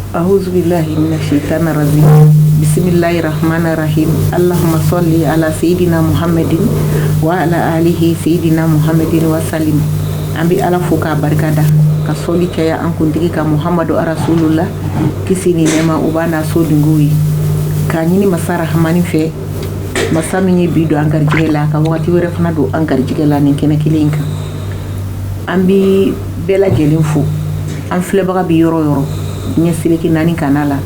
Ahuzubillahi mina shaitani rajim. Bismillahi rahmani rahim. Allahumma salli ala sayyidina Muhammadin wa ala alihi sayyidina Muhammadin wa salim. An bɛ Ala fo k'a barika da ka sɔli caya an kuntigi kan Muhamadu Rasulullah, kisi ni nɛɛma o b'a n'a sodenw ye, k'a ɲini masa rahamani fɛ, masa min ye bi don an garijɛgɛ la, ka wagati wɛrɛ fana don an garijɛgɛ la nin kɛnɛ kelen in kan. An bɛ bɛɛ lajɛlen fo, an filɛbaga bɛ yɔrɔ yɔrɔ diɲɛ seleke naani kana la,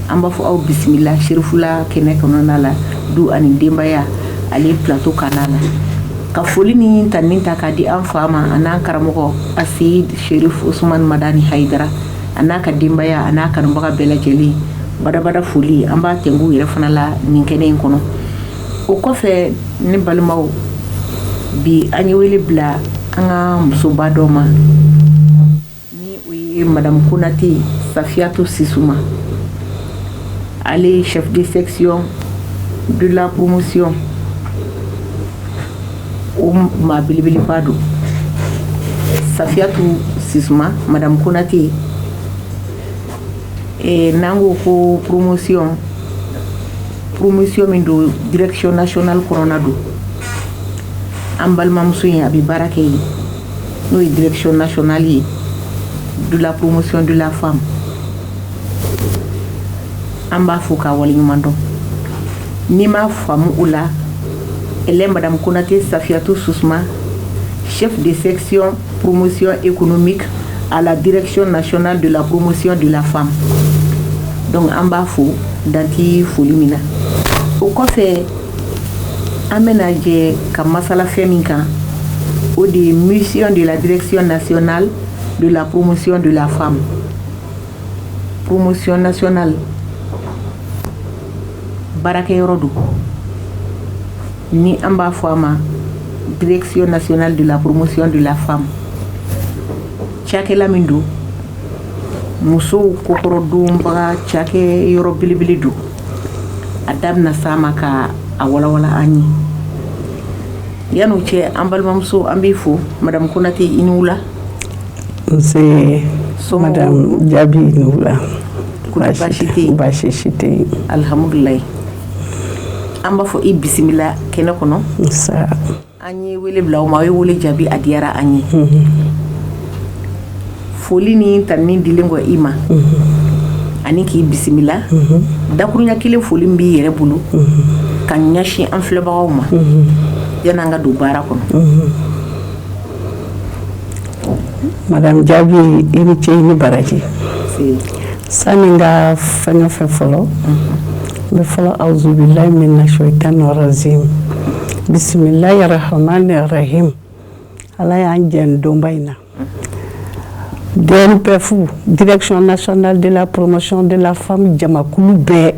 an b'a fɔ aw bisimila Serifula kɛnɛ kɔnɔna la, du ani denbaya ale plateau kana la, ka foli ni tanuni ta k'a di an fa ma, a n'an karamɔgɔ Aseyid Sherif Usman Madani Hayidara, a n'a ka denbaya, a n'a kanubaga bɛɛ lajɛlen. Badabada foli, an b'a tɛnku yɛrɛ fana la nin kɛnɛ in kɔnɔ. O kɔfɛ, ne balimaw, bi an ye wele bila an ka musoba dɔ ma, ni o ye Madame Konate Safiyatu Sisuma. Ale ye chef de section de la promotion, o maa belebeleba don, Safiyatu Sisuma, Madame Konate. N'an ko ko promotion, promotion min don, direction nationale kɔnɔna don. An balimamuso in, a bɛ baara kɛ yen, n'o ye direction nationale ye de la promotion de la femme. An b'a fo k'a waleɲuman dɔn. N'i m'a faamu o la, elle est Madame Konate Safiatou Sousma, chef de section promotion économique à la direction nationale de la promotion de la femme. Donc an b'a fo danti foli min na. O kɔfɛ, an bɛna jɛ ka masala fɛn min kan, o de ye mission de la direction nationale de la promotion de la femme. Promotion nationale baarakɛyɔrɔ don, ni an b'a fɔ a ma direction nationale de la promotion de la femme. Cakɛla min don, musow kɔkɔrɔdonbaga cakɛyɔrɔ belebele don. A da bɛna s'a ma ka a walawala an ye. Yan'o cɛ, an balimamuso, an b'i fo, Madame Konate, i ni wula. Nse Madame Jaabi, ni wula. Baasi tɛ yen? Baasi si tɛ yen. Alihamudulilayi. An b'a fɔ i bisimila kɛnɛ kɔnɔ. Nsa. An ye wele bila aw ma, aw ye wele jaabi, a diyara an ye. Foli ni tanuni dilen kɔ i ma ani k'i bisimila, dakurunya kelen foli min b'i yɛrɛ bolo ka ɲɛsin an filɛbagaw ma yan'an ka don baara kɔnɔ? Madame Jaabi, i ni ce, i ni baraji. Sani n ka fɛn o fɛn fɔlɔ, n bɛ fɔlɔ auzubillahi mina shaitani rajim, bisimilahi rahmani rahim. Ala y'an jɛ donba in na. DNPF, Direction nationale de la promotion de la femme, jamakulu bɛɛ,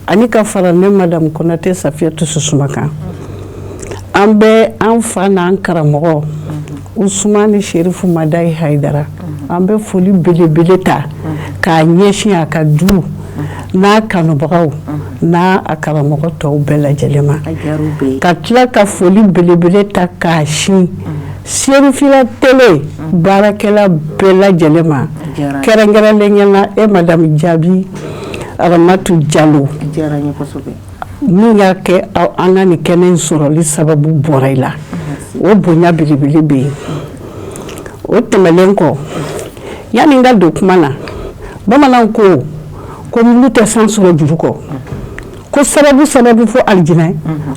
ani ka fara ne Madame Konate Safiyatu Susuma kan, an bɛ an fa n'an karamɔgɔ Usumani Sherifu Madayi Hayidara, an bɛ foli belebele ta k'a ɲɛsin a ka du n'a kanubagaw n'a a karamɔgɔ tɔw bɛɛ lajɛlen ma, ka tila ka foli belebele ta k'a sin Serifila Télé baarakɛla bɛɛ lajɛlen ma, kɛrɛnkɛrɛnnenya la e Madame Jaabi Aramatu Jalo, min y'a kɛ an ka nin kɛnɛ in sɔrɔli sababu bɔra i la, o bonya belebele bɛ yen. O tɛmɛnen kɔ, yanni n ka don kuma na, bamananw ko ko mulu tɛ san sɔrɔ juru kɔ, ko sababu sababu fo alijinɛ,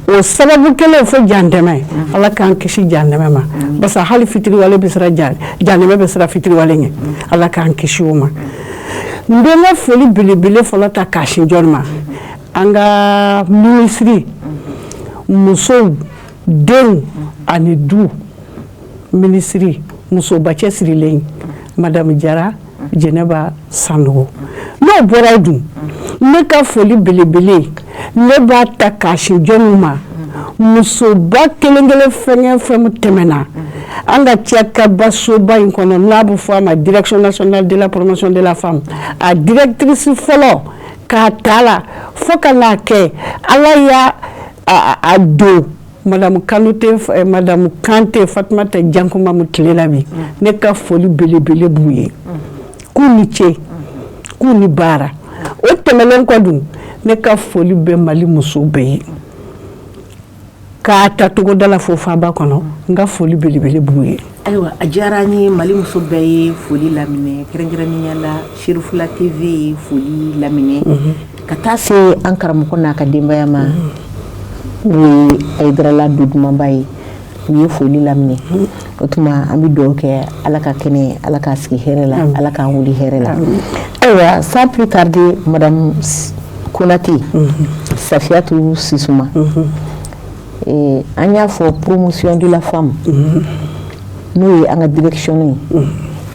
o sababu kelen fo jantɛmɛ. Ala k'an kisi jantɛmɛ ma, parce que hali fitiriwale bɛ siran, jantɛmɛ bɛ siran fitiriwale ɲɛ. Ala k'an kisi o ma. N bɛ n ka foli belebele fɔlɔ ta k'a sin jɔn ma? An ka minisiri musow, denw ani du minisiri, musoba cɛsirilen, Madame Jara Jɛnɛba Sanogo. N'o bɔra yen dun, ne ka foli belebele, ne b'a ta k'a sin jɔnw ma? Musoba kelen kelen fɛn o fɛn tɛmɛna an ka cakɛba soba in kɔnɔ, n'a bɛ fɔ a ma Direction nationale de la promotion de la femme, a directrice fɔlɔ k'a ta la fo ka n'a kɛ Ala y'a a don Madame Kanute, Madame Kante Fatumata Jankumamu tile la bi, ne ka foli belebele b'u ye, k'u ni ce. K'u ni baara. O tɛmɛnen kɔ dun, ne ka foli bɛ Mali musow bɛɛ ye, k'a ta togoda la fo faaba kɔnɔ. N ka foli belebele b'u ye. Ayiwa, a diyara an ye. Mali muso bɛɛ ye foli laminɛ, kɛrɛnkɛrɛnnenya la Serifula TV ye foli laminɛ ka taa se an karamɔgɔ n'a ka denbaya ma, n'o ye Ayidarala Dudumanba ye. U ye foli laminɛ. O tuma an bɛ dugawu kɛ, Ala ka kɛnɛ, Ala k'a sigi hɛrɛ la, Ala k'an wuli hɛrɛ la. Ayiwa, sans plus tarder, madame Konate Safiyatu Sisuma, an y'a fɔ promotion de la femme, n'o ye an ka direction ye,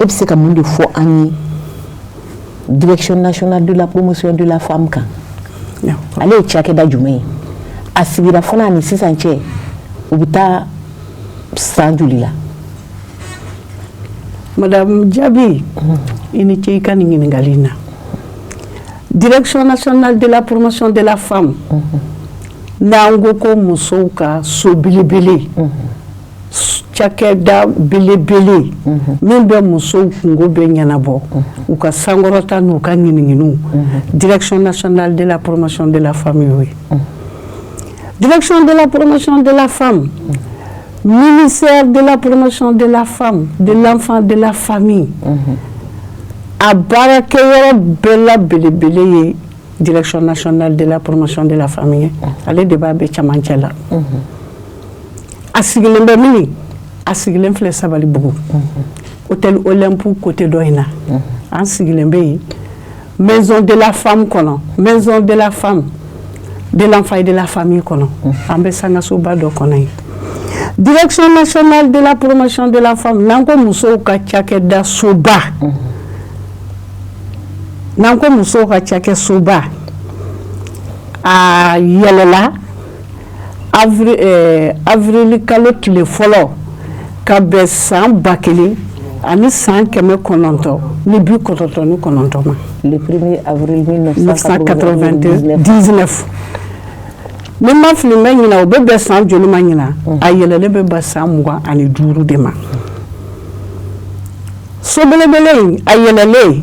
e bɛ se ka mun de fɔ an ye direction nationale de la promotion de la femme kan? Ale ye cakɛda jumɛn ye? A sigira fana ni sisan cɛ, u bɛ taa san joli la? Madame Jaabi, i ni ce i ka nin ɲininkali in na. Direction nationale de la promotion de la femme, n'an ko ko musow ka so belebele, cakɛda belebele min bɛ musow kungo bɛɛ ɲɛnabɔ, u ka sankɔrɔta n'u ka ɲiniɲiniw, direction nationale de la promotion de la femme y'o ye. Direction de la promotion de la femme, ministère de la promotion de la femme, de l'enfant, de la famille, a baarakɛyɔrɔ bɛɛ la belebele ye direction nationale de la promotion de la famille. Ale de b'a bɛɛ camancɛ la. A sigilen bɛ min? A sigilen filɛ Sabalibugu, hôtel Olympe côté dɔ in na. An sigilen bɛ yen, maison de la femme kɔnɔ, maison de la femme, de l'enfant et de la famille kɔnɔ. An bɛ sangasoba dɔ kɔnɔ yen. Direction nationale de la promotion de la femme, n'an ko musow ka cakɛda soba, n'an ko musow ka cakɛsoba, a yɛlɛla avril kalo tile fɔlɔ ka bɛn san 1999 ma. Le 1er avril 1999, ni ma fili n bɛ ɲina, o bɛ bɛn san joli ma ɲina? A yɛlɛlen bɛ bɛn san 25 de ma. So belebele in, a yɛlɛlen,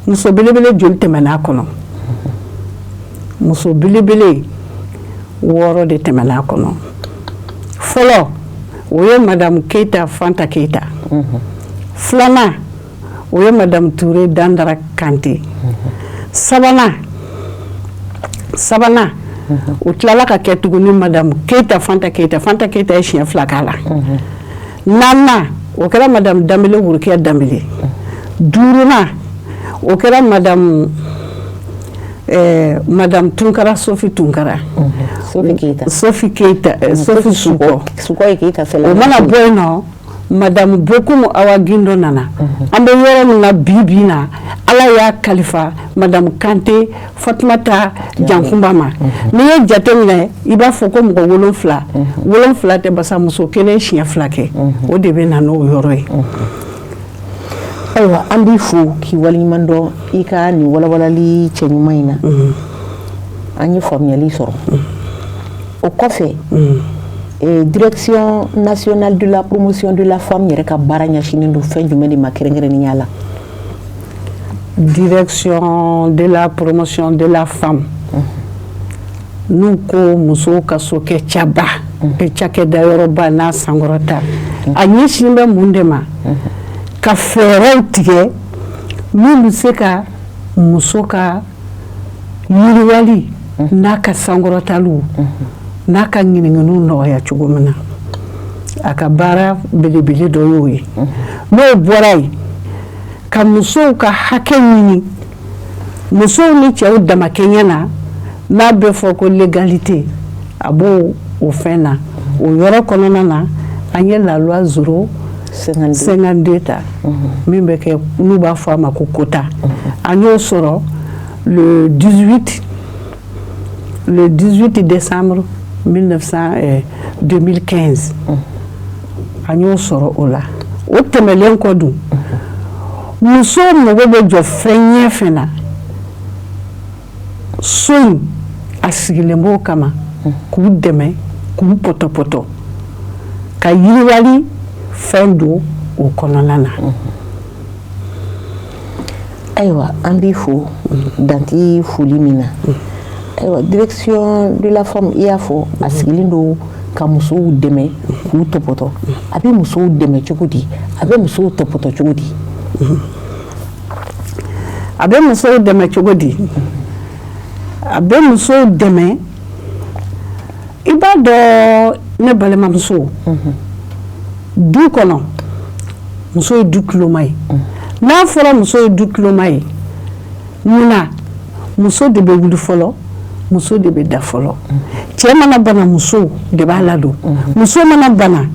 muso belebele joli tɛmɛn'a kɔnɔ? Muso belebele wɔɔrɔ de tɛmɛn'a kɔnɔ. Fɔlɔ, o ye madame Keyita Fanta Keyita. Filanan, o ye madame Ture Dandara Kante. Sabanan, o tilala ka kɛ tuguni madame Keyita Fanta Keyita. Fanta Keyita ye siɲɛ fila k'a la. Naaninan, o kɛra madame Danbele Worokiya Danbele. Duurunan, o kɛra madame Tunkara, Sofi Tunkara. Sofi Keyita. Sofi Keyita, Sofi Sukɔ. Sukɔ ye Keyita. O mana bɔ yen nɔ, madame Bokumu Awa Gindo nana. An bɛ yɔrɔ min na bi bi na, Ala y'a kalifa madame Kante Fatumata Jankunba ma. N'i ye jate minɛ, i b'a fɔ ko mɔgɔ wolonfila. Wolonfila tɛ, basa muso kelen siɲɛ fila kɛ, o de bɛ na n'o yɔrɔ ye. Ayiwa, an b'i fo k'i waleɲuman dɔn i ka nin walawalali cɛɲuman in na. An ye faamuyali sɔrɔ. O kɔfɛ, direction nationale de la promotion de la femme yɛrɛ ka baara ɲɛsinnen don fɛn jumɛn de ma kɛrɛnkɛrɛnnenya la? Direction de la promotion de la femme, n'u ko musow ka so kɛ caba, cakɛda yɔrɔba n'a sankɔrɔta, a ɲɛsinnen bɛ mun de ma? Ka fɛɛrɛw tigɛ min bɛ se ka muso ka yiriwali n'a ka sankɔrɔtaliw n'a ka ɲininkaniw nɔgɔya cogo min na. A ka baara belebele dɔ y'o ye. N'o bɔra yen, ka musow ka hakɛ ɲini, musow ni cɛw damakɛɲɛ na, n'a bɛ fɔ ko l'égalité, a b'o o fɛn na. O yɔrɔ kɔnɔna na, an ye la loi 052 ta, min bɛ kɛ n'u b'a fɔ a ma ko quota. An y'o sɔrɔ le 18 décembre 1900 2015, an y'o sɔrɔ o la. O tɛmɛlen kɔ dun, musow mago bɛ jɔ fɛn ɲɛ fɛn na, so in a sigilen b'o kama, k'u dɛmɛ, k'u pɔtɔpɔtɔ, ka yiriwali fɛn don o kɔnɔna na. Ayiwa, an b'i fo dan tɛ foli min na. Ayiwa, Direction de la femme, i y'a fɔ, a sigilen don ka musow dɛmɛ k'u tɔpɔtɔ. A bɛ musow dɛmɛ cogo di? A bɛ musow tɔpɔtɔ cogo di? A bɛ musow dɛmɛ cogo di? A bɛ musow dɛmɛ, i b'a dɔn, ne balimamuso, du kɔnɔ, muso ye du tuloma ye. N'a fɔra muso ye du tuloma ye, mun na? Muso de bɛ wuli fɔlɔ, muso de bɛ da fɔlɔ. Cɛ mana bana, muso de b'a ladon. Muso mana bana,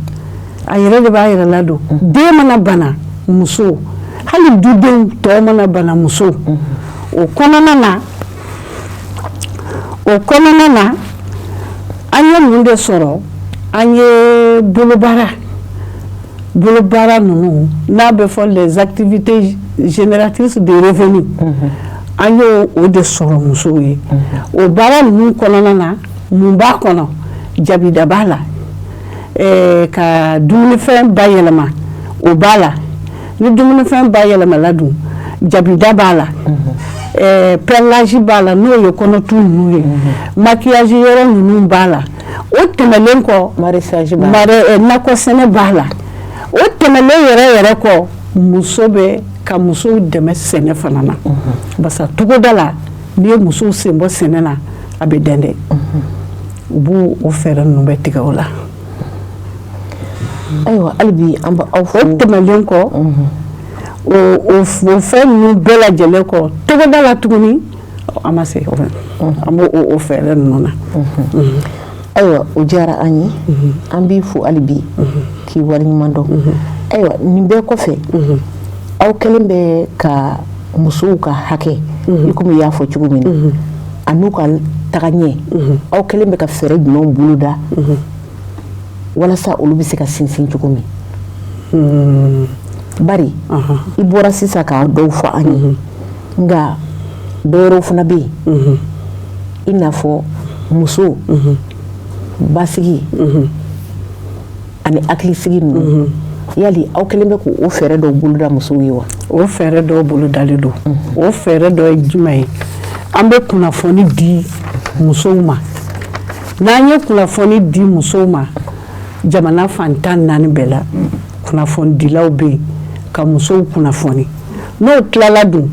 a yɛrɛ de b'a yɛrɛ ladon. Den mana bana, muso. Hali dudenw tɔw mana bana, muso. O kɔnɔna na, an ye mun de sɔrɔ? An ye bolobaara ninnu n'a bɛ fɔ les activités génératrices de revenus, an y'o o de sɔrɔ musow ye. O baara ninnu kɔnɔna na, mun b'a kɔnɔ? Jabida b'a la, ka dumunifɛn bayɛlɛma, o b'a la. Ni dumunifɛn bayɛlɛmala dun, jabida b'a la, perlage b'a la, n'o ye kɔnɔtu ninnu ye, maquillage yɔrɔ ninnu b'a la. O tɛmɛlen kɔ, maraîchage b'a la, nakɔ sɛnɛ b'a la. O tɛmɛlen yɛrɛ yɛrɛ kɔ, muso bɛ ka musow dɛmɛ sɛnɛ fana na, barisa togoda la, n'i ye musow sen bɔ sɛnɛ na, a bɛ dɛn dɛ. U b'o o fɛɛrɛ ninnu bɛɛ tigɛ o la. Ayiwa, hali bi an bɛ aw fo. O tɛmɛlen kɔ, o fɛn ninnu bɛɛ lajɛlen kɔ, togoda la tuguni, an ma se an b'o o fɛɛrɛ ninnu na. Ayiwa, o diyara an ye. An b'i fo hali bi k'i waleɲuman dɔn. Ayiwa, nin bɛɛ kɔfɛ, aw kɛlen bɛ ka musow ka hakɛ, i komi i y'a fɔ cogo min na, a n'u ka taga ɲɛ, aw kɛlen bɛ ka fɛɛrɛ jumɛnw boloda walasa olu bɛ se ka sinsin cogo min? Bari i bɔra sisan k'a dɔw fɔ an ye, nka dɔwɛrɛw fana bɛ yen, i n'a fɔ muso basigi ani hakilisigi ninnu. Yali aw kɛlen bɛ k'o fɛɛrɛ dɔw boloda musow ye wa? O fɛɛrɛ dɔw bolodalen don. O fɛɛrɛ dɔ ye jumɛn ye? An bɛ kunnafoni di musow ma. N'an ye kunnafoni di musow ma, jamana fan 14 bɛɛ la, kunnafonidilaw bɛ yen ka musow kunnafoni. N'o tilala dun,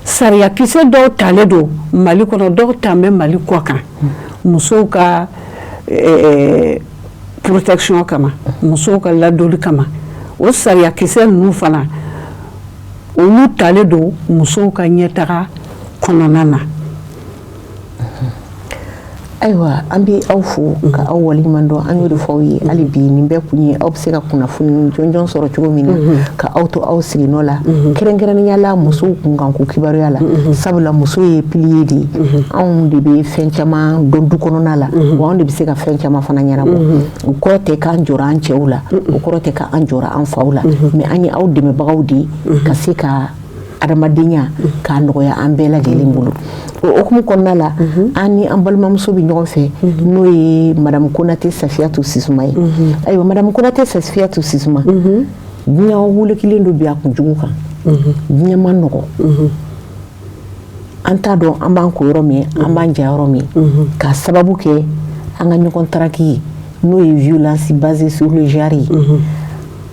sariyakisɛ dɔw talen don Mali kɔnɔ, dɔw talen bɛ Mali kɔ kan, musow ka protection kama, musow ka ladonni kama. O sariyakisɛ ninnu fana, olu talen don musow ka ɲɛtaga kɔnɔna na. Ayiwa, an bɛ aw fo ka aw waleɲuman dɔn. An y'o de fɔ aw ye hali bi, nin bɛɛ kun ye aw bɛ se ka kunnafoni jɔnjɔn sɔrɔ cogo min na ka aw to aw siginɔ la, kɛrɛnkɛrɛnnenya la musow kunkanko kibaruya la, sabula muso ye pilier de ye. Anw de bɛ fɛn caman dɔn du kɔnɔna la, wa anw de bɛ se ka fɛn caman fana ɲɛnabɔ. O kɔrɔ tɛ k'an jɔra an cɛw la, o kɔrɔ tɛ k'an jɔra an faw la, mais an ye aw dɛmɛbagaw de ye ka se ka adamadenya k'a nɔgɔya an bɛɛ lajɛlen bolo. O hukumu kɔnɔna la, an ni an balimamuso bɛ ɲɔgɔn fɛ, n'o ye Madame Konate Safiyatu Sisuma ye. Ayiwa, Madame Konate Safiyatu Sisuma, diɲɛ welekilen don bi a kunjugu kan. Diɲɛ ma nɔgɔ, an t'a dɔn an b'an ko yɔrɔ min, an b'an ja yɔrɔ min, k'a sababu kɛ an ka ɲɔgɔn taraki ye, n'o ye violence basée sur le genre ye.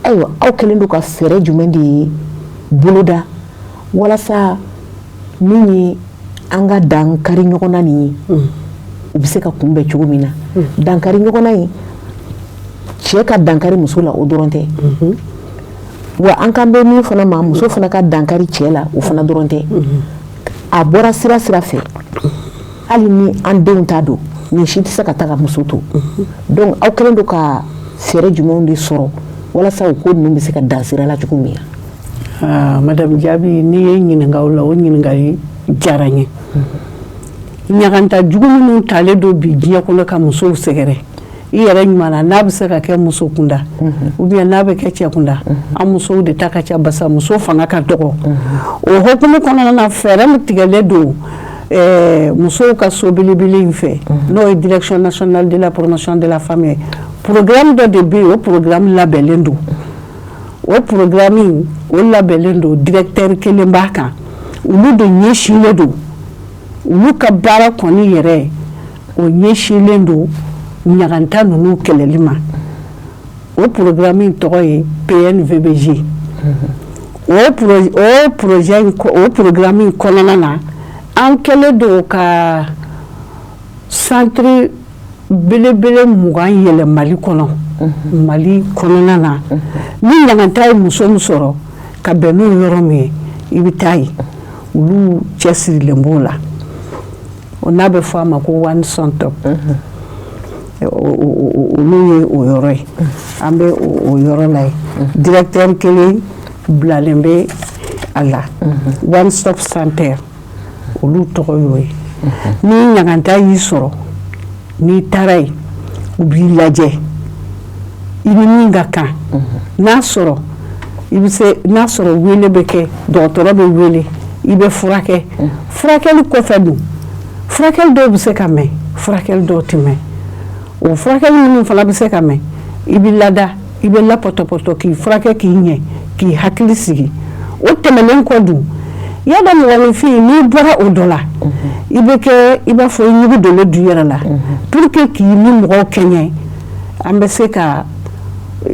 Ayiwa, aw kɛlen don ka fɛɛrɛ jumɛn de ye boloda walasa min ye an ka dankari ɲɔgɔn na nin ye, u bɛ se ka kunbɛn cogo min na? Dankari ɲɔgɔn na in, cɛ ka dankari muso la, o dɔrɔn tɛ wa. An kan bɛ min fana ma, muso fana ka dankari cɛ la, o fana dɔrɔn tɛ. A bɔra sira sira fɛ, hali ni an denw t'a don, nin si tɛ se ka taa ka muso to. Donc aw kɛlen don ka fɛɛrɛ jumɛnw de sɔrɔ walasa o ko ninnu bɛ se ka dan sira la cogo min na? Madame Jaabi, n'i ye ɲininka o la, o ɲininkali diyara n ye. Ɲaganta jugu minnu talen don bi diɲɛ kɔnɔ ka musow sɛgɛrɛ, i yɛrɛ ɲuman na, n'a bɛ se ka kɛ muso kunda ou bien n'a bɛ kɛ cɛ kunda, an musow de ta ka ca, basa muso fanga ka dɔgɔ. O hukumu kɔnɔna na, fɛɛrɛ min tigɛlen don musow ka so belebele in fɛ, n'o ye Direction nationale de la promotion de la femme ye, programme dɔ de bɛ yen. O programme labɛnlen don, o programme in, o labɛnlen don, directeur kelen b'a kan. Olu de ɲɛsinlen don, olu ka baara kɔni yɛrɛ, o ɲɛsinlen don ɲaganta ninnu kɛlɛli ma. O programme in tɔgɔ ye PNVBG. O projet, o programme in kɔnɔna na, an kɛlen don ka centre belebele 20 yɛlɛ Mali kɔnɔ. Mali kɔnɔna na, ni ɲaganta ye muso min sɔrɔ ka bɛn n'o yɔrɔ min ye, i bɛ taa yen. Olu cɛsirilen b'o la. O n'a bɛ fɔ a ma ko one stop, olu ye o yɔrɔ ye. An bɛ o yɔrɔ la yen, directeur kelen bilalen bɛ a la. One stop center, olu tɔgɔ y'o ye. Ni ɲaganta y'i sɔrɔ, n'i taara yen, u b'i lajɛ, i ni min ka kan. N'a sɔrɔ i bɛ se, n'a sɔrɔ wele bɛ kɛ, dɔgɔtɔrɔ bɛ wele, i bɛ furakɛ. Furakɛli kɔfɛ dun, furakɛli dɔw bɛ se ka mɛn, furakɛli dɔw tɛ mɛn. O furakɛli minnu fana bɛ se ka mɛn, i bɛ lada, i bɛ lapɔtɔpɔtɔ k'i furakɛ, k'i ɲɛ, k'i hakili sigi. O tɛmɛnen kɔ dun, yala mɔgɔninfin, n'i bɔra o dɔ la, i bɛ kɛ i b'a fɔ i ɲugu donnen du yɛrɛ la, pour que k'i ni mɔgɔw kɛɲɛ. An bɛ se ka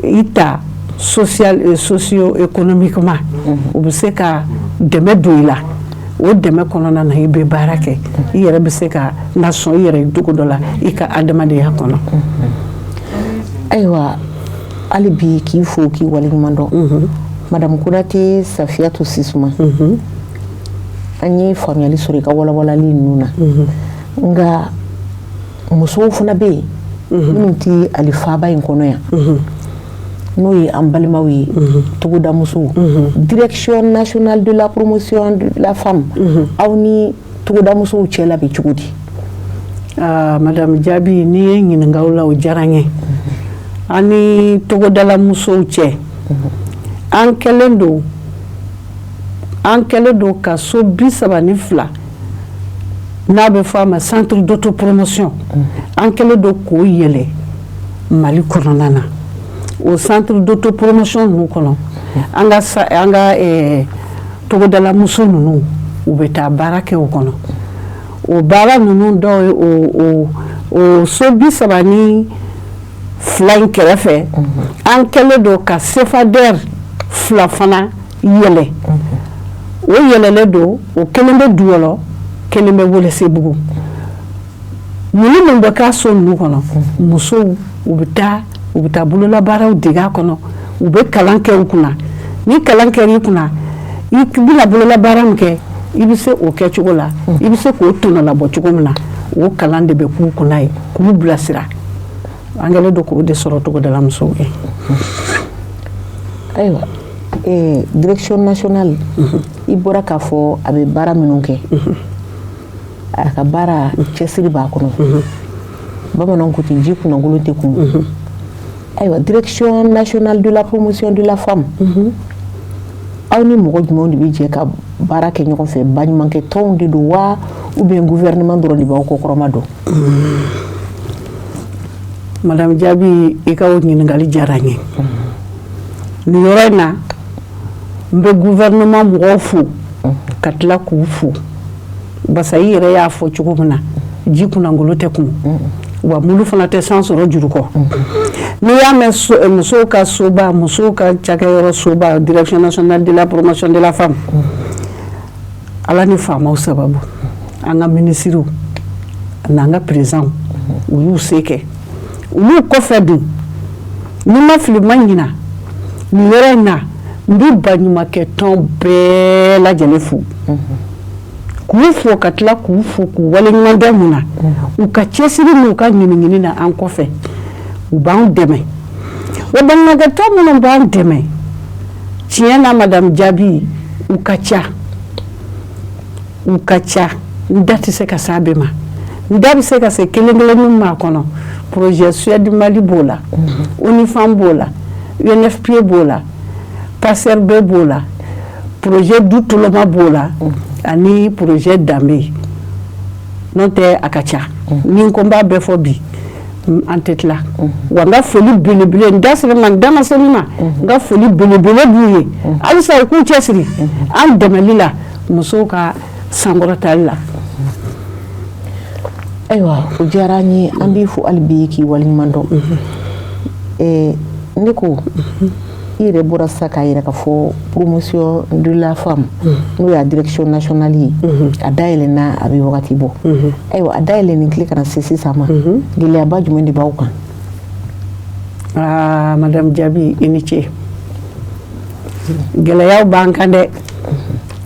i ta social, socio économiquement, u bɛ se ka dɛmɛ don i la. O dɛmɛ kɔnɔna na, i bɛ baara kɛ, i yɛrɛ bɛ se ka nasɔn i yɛrɛ cogo dɔ la i ka adamadenya kɔnɔ. Ayiwa, hali bi k'i fo, k'i waleɲuman dɔn, Madame Konate Safiyatu Sisuma. An ye faamuyali sɔrɔ i ka walawalali ninnu na. Nka musow fana bɛ yen minnu tɛ ali faaba in kɔnɔ yan, n'o ye an balimaw ye, togoda musow. Direction nationale de la promotion de la femme, aw ni togoda musow cɛla bɛ cogo di? Madame Jaabi, n'i ye ɲininka o la, o diyara n ye. An ni togodala musow cɛ, an kɛlen don ka so 32, n'a bɛ fɔ a ma centre d'autopromotion, an kɛlen don k'o yɛlɛ Mali kɔnɔna na. O centre d'autopromotion ninnu kɔnɔ, an ka togodala muso ninnu, u bɛ taa baara kɛ o kɔnɔ. O baara ninnu dɔw ye o so 32 in kɛrɛfɛ, an kɛlen don ka CEFADER fila fana yɛlɛ. O yɛlɛlen don, o kelen bɛ Duyɔlɔ, kelen bɛ Welesebugu. Mun mun bɛ k'a so ninnu kɔnɔ? Musow, u bɛ taa bololabaaraw dege a kɔnɔ, u bɛ kalan kɛ u kunna. Ni kalan kɛra i kunna, i bɛna bololabaara min kɛ, i bɛ se o kɛcogo la, i bɛ se k'o tɔnɔ labɔ cogo min na, o kalan de bɛ k'u kunna ye, k'u bilasira. An kɛlen don k'o de sɔrɔ togodala musow ye. Ayiwa, direction nationale, i bɔra k'a fɔ a bɛ baara minnu kɛ, a ka baara cɛsiri b'a kɔnɔ. Bamananw ko ten, ji kunnankolon tɛ kun. Ayiwa, Direction nationale de la promotion de la femme, aw ni mɔgɔ jumɛnw de bɛ jɛ ka baara kɛ ɲɔgɔn fɛ? Baɲumankɛ tɔnw de don wa, ou bien gouvernement dɔrɔn de b'aw kɔkɔrɔma don? Madame Jaabi, i ka o ɲininkali diyara n ye. Nin yɔrɔ in na, n bɛ gouvernement mɔgɔw fo ka tila k'u fo, barisa i yɛrɛ y'a fɔ cogo min na, ji kunnangolo tɛ kun wa, mulu fana tɛ san sɔrɔ juru kɔ. N'i y'a mɛn musow ka soba, musow ka cakɛyɔrɔ soba, Direction nationale de la promotion de la femme, Ala ni faamaw sababu, an ka minisiriw n'an ka présidents, u y'u se kɛ. Olu kɔfɛ dun, ni ma fili, ma ɲina, nin yɔrɔ in na, n bɛ baɲumankɛ tɔn bɛɛ lajɛlen fo, k'u fo ka tila k'u fo, k'u waleɲuman dɔn. Mun na? U ka cɛsiri n'u ka ɲiniɲini na an kɔfɛ, u b'an dɛmɛ. Wa baɲumankɛ tɔn minnu b'an dɛmɛ, tiɲɛ na, Madame Jaabi, u ka ca, u ka ca, n da tɛ se ka s'a bɛɛ ma. N da bɛ se ka se kelen kelennin ma kɔnɔ. Projet Suède Mali b'o la, ONU Femmes b'o la, UNFPA b'o la, PACERB b'o la, projet Du Toloma b'o la, ani projet Danbe. N'o tɛ, a ka ca. Ni n ko n b'a bɛɛ fɔ bi, an tɛ tila. Wa n ka foli belebele, n da sera ma, n da ma se min ma, n ka foli belebele b'u ye. Halisa u k'u cɛsiri an dɛmɛli la. musow ka sankɔrɔtali la. Ayiwa, o diyara an ye, an b'i fo hali bi k'i waleɲuman dɔn. Ne ko i yɛrɛ bɔra sisan k'a yira k'a fɔ promotion de la femme, n'o y'a direction nationale ye, a dayɛlɛnna a bɛ wagati bɔ. Ayiwa, a dayɛlɛnni tile ka na se sisan ma, gɛlɛyaba jumɛn de b'aw kan? Aa, madame Jaabi, i ni ce. Gɛlɛyaw b'an kan dɛ,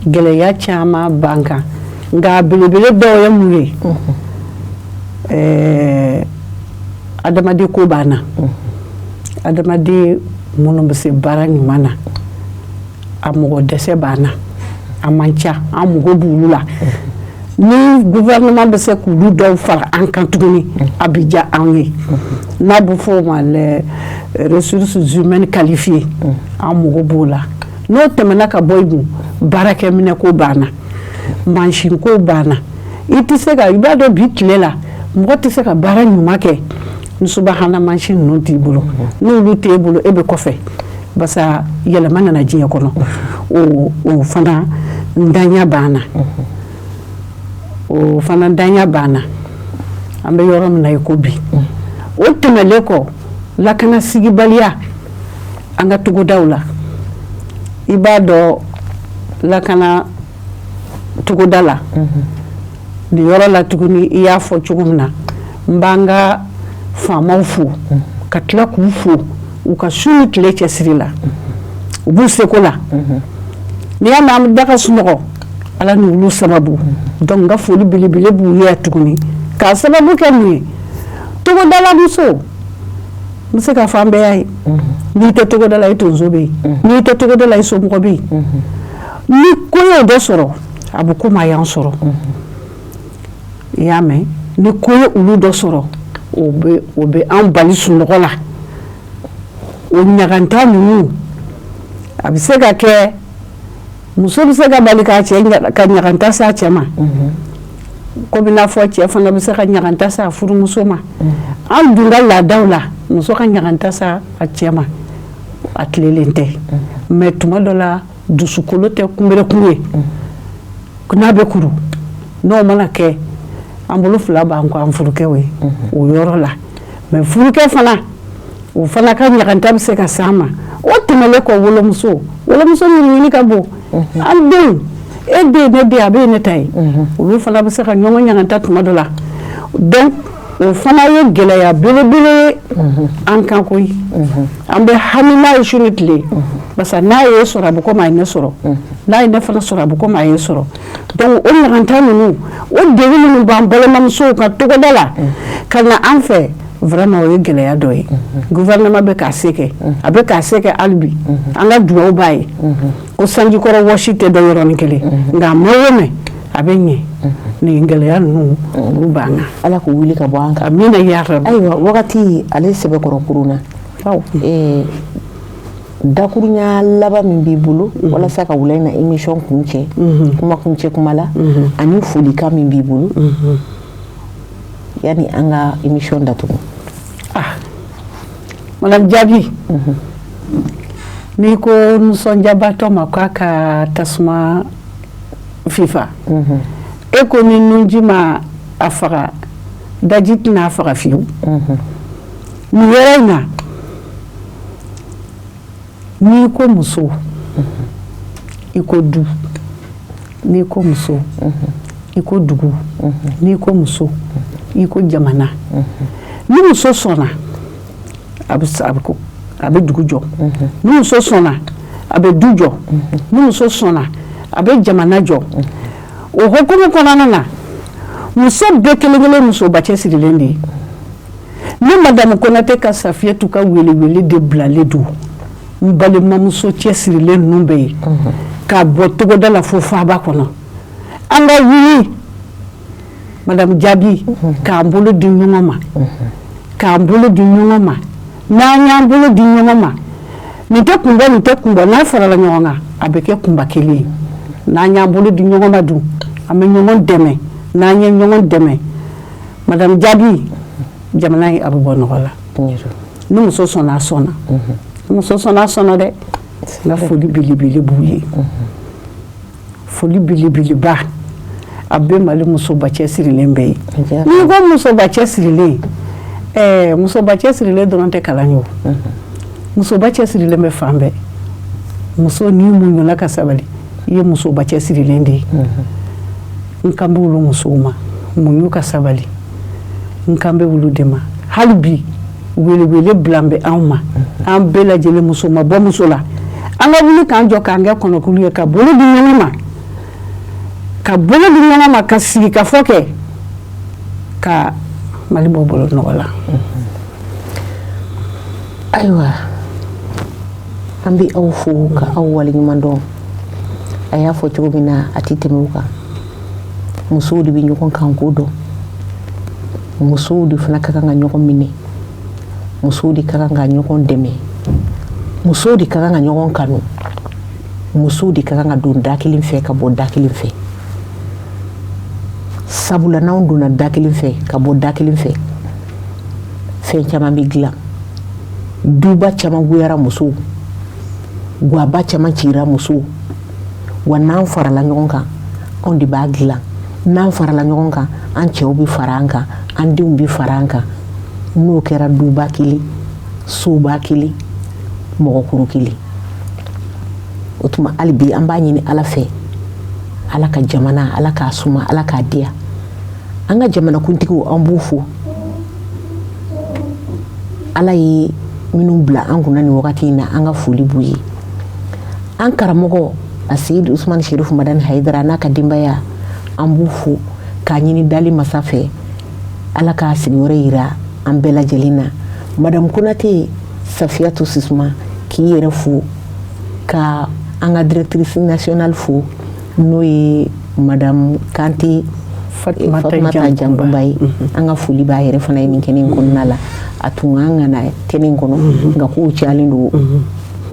gɛlɛya caman b'an kan, nka belebele dɔw ye mun ye? Adamaden ko b'an na, adamaden minnu bɛ se baara ɲuman na, a mɔgɔ dɛsɛ b'an na, a man ca, an mago b'olu la. Ni gouvernement bɛ se k'olu dɔw fara an kan tuguni, a bɛ diya an ye. N'a bɛ fɔ o ma les ressources humaines qualifiées, an mago b'o la. N'o tɛmɛna ka bɔ yen, baarakɛminɛ ko b'an na, mansin ko b'an na. I tɛ se ka, i b'a dɔn bi tile la, mɔgɔ tɛ se ka baara ɲuman kɛ ni subahana mansin ninnu t'i bolo. N'olu t'e bolo, e bɛ kɔfɛ, barisa yɛlɛma nana diɲɛ kɔnɔ. O fana ntanya b'an na, o fana ntanya b'an na, an bɛ yɔrɔ min na i ko bi. O tɛmɛlen kɔ, lakana sigibaliya an ka togodaw la. I b'a dɔn, lakana togoda la nin yɔrɔ la tuguni, i y'a fɔ cogo min na, n b'an ka faamaw fo ka tila k'u fo u ka su ni tile cɛsiri la, u b'u seko la. N'i y'a mɛn an bɛ da ka sunɔgɔ, Ala ni olu sababu. Donc n ka foli belebele b'u ye tuguni, k'a sababu kɛ mun ye? Togodala muso, n bɛ se k'a fɔ an bɛɛ y'a ye, n'i tɛ togoda la, i tonso bɛ yen, n'i tɛ togoda la, i somɔgɔ bɛ yen. Ni ko y'o dɔ sɔrɔ, a bɛ komi a y'an sɔrɔ. I y'a mɛn, ni ko ye olu dɔ sɔrɔ, o bɛ an bali sunɔgɔ la. O ɲaganta ninnu, a bɛ se ka kɛ muso bɛ se ka bali k'a cɛ ka ɲaganta s'a cɛ ma, komi n'a fɔ cɛ fana bɛ se ka ɲaganta s'a furumuso ma. An dun ka laadaw la, muso ka ɲaganta s'a a cɛ ma, a tilelen tɛ. Mais tuma dɔ la, dusukolo tɛ kunberekun ye, n'a bɛ kuru, n'o mana kɛ, an bolo fila b'an kɔ an furukɛw ye o yɔrɔ la. Mais furukɛ fana, o fana ka ɲaganta bɛ se ka s'an ma. O tɛmɛlen kɔ, wolomuso ɲiniɲini ka bon. An denw, e den, ne den, a bɛ ye ne ta ye, olu fana bɛ se ka ɲɔgɔn ɲaganta tuma dɔ la. Donc o fana ye gɛlɛya belebele ye an kan koyi. An bɛ hami n'a ye su ni tile, parce que n'a ye sɔrɔ, a bɛ komi a ye ne sɔrɔ, n'a ye ne fana sɔrɔ, a bɛ komi a ye sɔrɔ. Donc o ɲaganta ninnu, o degun minnu b'an balimamusow ka togoda la ka na an fɛ, vraiment o ye gɛlɛya dɔ ye. Gouvernement bɛ k'a se kɛ, a bɛ k'a se kɛ hali bi. An ka dugawu b'a ye ko sanjikɔrɔ wɔsi tɛ dɔn yɔrɔnin kelen, nka a mɛn o mɛn, a bɛ ɲɛ. Nin gɛlɛya ninnu, olu b'an kan. Ala k'u wuli ka bɔ an kan. Amina ya rabi. Ayiwa, wagati ale sɛbɛkɔrɔ kurun na, dakurunya laban min b'i bolo walasa ka wula in na émission kuncɛ, kuma kuncɛ kuma la, ani folikan min b'i bolo yani an ka émission datugu? Ah, madame Jaabi, n'i ko nisɔndiyabatɔ ma k'a ka tasuma fifa, e ko ni nunji ma a faga, daji tɛna a faga fiyewu. Nin yɔrɔ in na, n'i ko muso, i ko du, n'i ko muso, i ko dugu, n'i ko muso, i ko jamana. Ni muso sɔnna, a bɛ dugu jɔ. Ni muso sɔnna, a bɛ du jɔ. Ni muso sɔnna, a bɛ jamana jɔ. O hukumu kɔnɔna na, muso bɛɛ kelen kelen musoba cɛsirilen de ye. Ni madame Konate ka Safiyatu ka welewele de bilalen don n balimamuso cɛsirilen ninnu bɛɛ ye, k'a bɔ togoda la fo faaba kɔnɔ, an ka wuli, madame Jaabi, k'an bolo di ɲɔgɔn ma, k'an bolo di ɲɔgɔn ma. N'an y'an bolo di ɲɔgɔn ma, nin tɛ kunbɔ, nin tɛ kunbɔ, n'a farala ɲɔgɔn kan, a bɛ kɛ kunba kelen ye. N'an y'an bolo di ɲɔgɔn ma dun, an bɛ ɲɔgɔn dɛmɛ. N'an ye ɲɔgɔn dɛmɛ, madame Jaabi, jamana in a bɛ bɔ nɔgɔ la. Ni muso sɔnna, a sɔnna. Ni muso sɔnna, a sɔnna dɛ. N ka foli belebele b'u ye. Foli Foli belebeleba a bɛ Mali musoba cɛsirilen bɛɛ ye. N'i ko musoba cɛsirilen, musoba cɛsirilen dɔrɔn tɛ kalan ye o. Musoba cɛsirilen bɛ fan bɛɛ. Muso n'i muɲuna ka sabali, i ye musoba cɛsirilen de ye. N kan bɛ olu musow ma, muɲu ka sabali, n kan bɛ olu de ma. Hali bi welewele bila bɛ anw ma, an bɛɛ lajɛlen, muso ma bɔ muso la, an ka wuli k'an jɔ k'an kɛ kɔnɔkulu ye, ka bolo di ɲɔgɔn ma, ka bolo di ɲɔgɔn ma, ka sigi ka fɔ kɛ ka Mali bɔ bolo nɔgɔ la. Ayiwa, an bɛ aw fo ka aw waleɲuman dɔn. A y'a fɔ cogo min na, a tɛ tɛmɛ o kan. Musow de bɛ ɲɔgɔn kan ko dɔn, musow de fana ka kan ka ɲɔgɔn minɛ, musow de ka kan ka ɲɔgɔn dɛmɛ, musow de ka kan ka ɲɔgɔn kanu, musow de ka kan ka don da kelen fɛ ka bɔ da kelen fɛ. Sabula n'anw donna da kelen fɛ ka bɔ da kelen fɛ, fɛn caman bɛ dilan. Duba caman goyara musow, guwaba caman cira musow. Wa n'an farala ɲɔgɔn kan, anw de b'a dilan. N'an farala ɲɔgɔn kan, an cɛw bɛ fara an kan, an denw bɛ fara an kan. N'o kɛra, duba kelen, soba kelen, mɔgɔkuru kelen. O tuma hali bi an b'a ɲini Ala fɛ, Ala ka jamana, Ala k'a suma, Ala k'a diya. An ka jamanakuntigiw, an b'u fo. Ala ye minnu bila an kunna nin wagati in na, an ka foli b'u ye. An karamɔgɔ a Seyidi Usumani Sherifu Madani Hayidara n'a ka denbaya, an b'u fo k'a ɲini dali masa fɛ, Ala k'a sigiyɔrɔ yira an bɛɛ lajɛlen na. Madame Konate Safiyatu Sisuma, k'i yɛrɛ fo, ka an ka directrice nationale fo, n'o ye Madame Kante Fatumata Jankunba ye. An ka foli b'a yɛrɛ fana ye nin kɛnɛ in kɔnɔna la. A tun kan ka na kɛnɛ in kɔnɔ, nka kow cayalen don,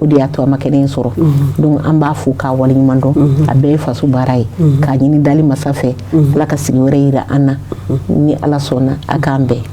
o de y'a to a ma kɛnɛ in sɔrɔ. Donc an b'a fo k'a waleɲuman dɔn. A bɛɛ ye faso baara ye. K'a ɲini dali masa fɛ, Ala ka sigi wɛrɛ yira an na. Ni Ala sɔnna, a k'an bɛn.